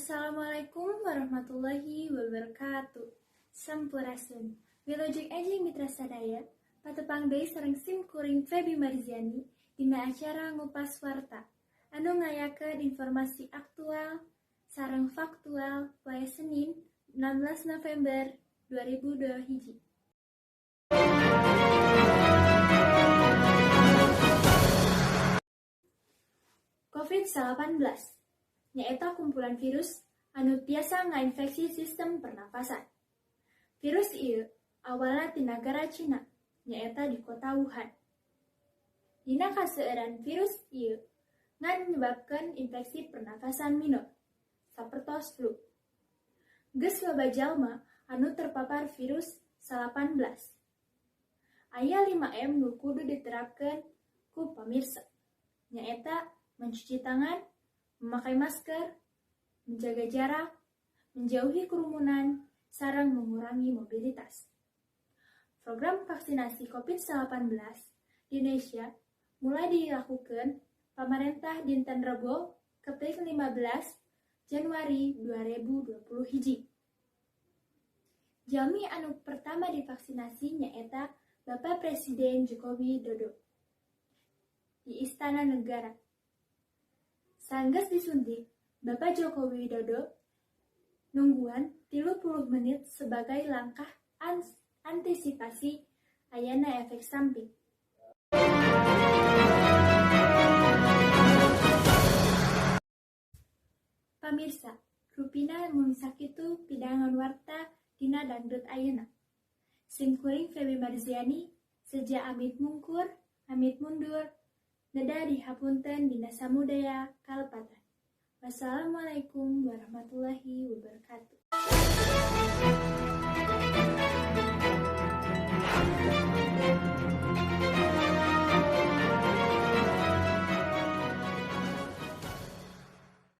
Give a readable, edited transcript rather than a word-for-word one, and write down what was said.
Assalamualaikum warahmatullahi wabarakatuh. Sampurasun. Wilujeng enjing, mitra sadaya, patepang deui sareng sim kuring, Febi Marziani, dina acara Ngupas Warta anu ngayakeun informasi aktual sareng faktual poe Senin, 16 November 2021. COVID-19 nyaeta kumpulan virus anu tiasa ngainfeksi sistem pernafasan. Virus ieu awalna ti nagara Cina, nyaeta di kota Wuhan. Dina kaseueuran virus ieu ngan nyebabkeun infeksi pernafasan minor, sapertos flu. Geus loba jalma anu terpapar virus 19. Aya 5M nu kudu diterapkeun ku pamirsa, nyaeta mencuci tangan, memakai masker, menjaga jarak, menjauhi kerumunan, sareng mengurangi mobilitas. Program vaksinasi COVID-19 di Indonesia mulai dilakukan pamarentah dinten Rebo, kaping 15 Januari 2020 hiji. Jalmi anu pertama divaksinasi nyaeta Bapak Presiden Joko Widodo di Istana Negara. Sanggeus disuntik, Bapak Joko Widodo nungguan 30 menit sebagai langkah antisipasi ayana efek samping. Pamirsa, rupina mung sakitu pidangan warta dina dangdut ayeuna. Sim kuring, Febi Marziani, seja amit mungkur, amit mundur, neda dihapunten dina samudaya kalepatan. Wassalamualaikum warahmatullahi wabarakatuh.